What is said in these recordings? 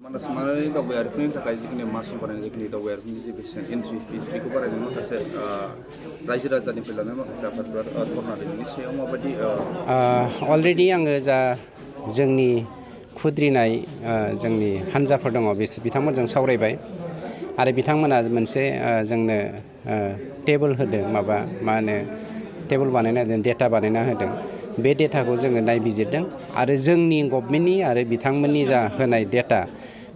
मानास मानायनि दावबायारिफोरनि थाखाय जिखिनि मासुल बानायनाय जिखिनि दावबायारिफोरनि जे बेसेन एन्ट्रिखौ बारायनाय माखासे रायजो राजानिफ्राय लानाय माखासे आफादफोर धर्ना बेनि सायाव माबायदि अलरेडि आङो जा जोंनि खुद्रिनाय जोंनि हान्जाफोर दङ बिथांमोनजों सावरायबाय आरो बिथांमोना मोनसे जोंनो टेबोल होदों मा होनो टेबोल बानायना होदों डेटा बानायना होदों बे डेटाखौ जोङो नायबिजिरदों आरो जोंनि गभर्नमेन्टनि आरो बिथांमोननि जा होनाय डेटा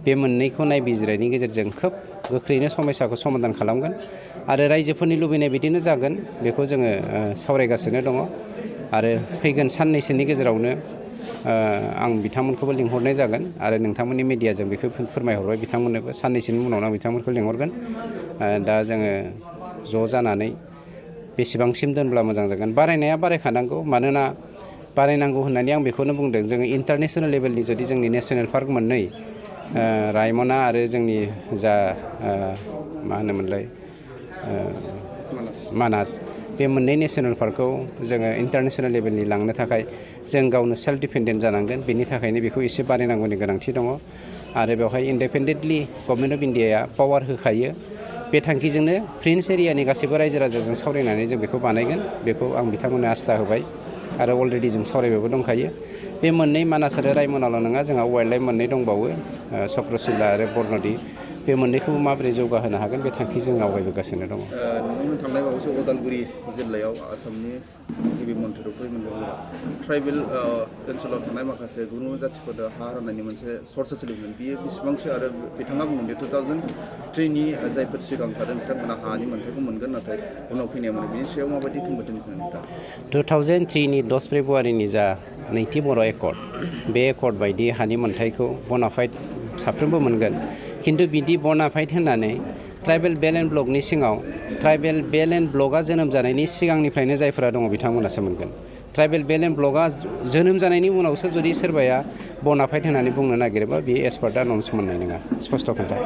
बे मोननैखौ नायबिजिरनायनि गेजेरजों खोब गोख्रैनो समस्याखौ समाधान खालामगोन आरो रायजोफोरनि लुबैनाय बिदिनो जागोन बेखौ जोङो सावरायगासिनो दङ आरो फैगोन साननैसोनि गेजेरावनो आं बिथांमोनखौबो लिंहरनाय जागोन आरो नोंथांमोननि मिडियाजों बेखौ फोरमायहरबाय बिथांमोननोबो साननैसोनि उनावनो आं बिथांमोनखौ लिंहरगोन दा जोङो ज' जानानै बेसेबांसिम दोनब्ला मोजां जागोन बारायनाया बारायखानांगौ मानोना बारायनांगौ होननानै आं बेखौनो बुंदों जोङो इन्टारनेसनेल लेभेलनि जुदि जोंनि नेसनेल पार्क मोननै रायमना आरो जोंनि जा मा होनोमोनलाय मानास बे मोननै नेसनेल पार्कखौ जोङो इन्टारनेसनेल लेभेलनि लांनो थाखाय जों गावनो सेल्फ डिपेन्डेन्ट जानांगोन बेनि थाखायनो बेखौ एसे बारायनांगौनि गोनांथि दङ आरो बेवहाय इन्डिपेन्डेन्टलि गभर्नमेन्ट अफ इन्डियाया पावार होखायो बे थांखिजोंनो प्रिन्स एरियानि गासैबो रायजो राजाजों सावरायनानै जों बेखौ बानायगोन बेखौ आं बिथांमोननो आस्था होबाय आरो अलरेडि जों सावरायबायबो दंखायो बे मोननै मानास आरो रायमनाल' नङा जोंहा वाइल्ड लाइफ मोननै दंबावो चक्रशिला आरो बरनदि बे मोननैखौबो माबोरै जौगाहोनो हागोन बे थांखि जों आवगायबोगासिनो दङ नोंथांनो थांनाय बावैसो उदालगुरि जिल्लायाव आसामनि गिबि मन्थ्रि फैमोन ट्राइबेल ओनसोलाव थानाय माखासे गुबुन जाथिफोर हा राननायनि मोनसे सर्सा सोलिदोंमोन बियो बेसेबांसो आरो बिथाङा बुंदों 2003नि जायफोर सिगां थादों बिथांमोना हानि मोन्थायखौ मोनगोन नाथाय उनाव फैनाया मोनो बिनि सायाव माबायदि बुंदों नोंथाङा 2003नि 10 फेब्रुवारिनि जा नैथि बर' एकर्ड बे एकर्ड बायदि हानि मोन्थायखौ बनाफाइड साफ्रोमबो मोनगोन खिन्थु बिदि बनाफाइड होननानै ट्राइबेल बेल एन्ड ब्लकनि सिङाव ट्राइबेल बेल एन्ड ब्लकआ जोनोम जानायनि सिगांनिफ्रायनो जायफोरा दङ बिथांमोनासो मोनगोन ट्राइबेल बेल एन्ड ब्लकआ जोनोम जानायनि उनावसो जुदि सोरबाया बनाफाइड होननानै बुंनो नागिरोबा बेयो एस पार दा नर्म्स मोननाय नङा स्पष्ट खोन्था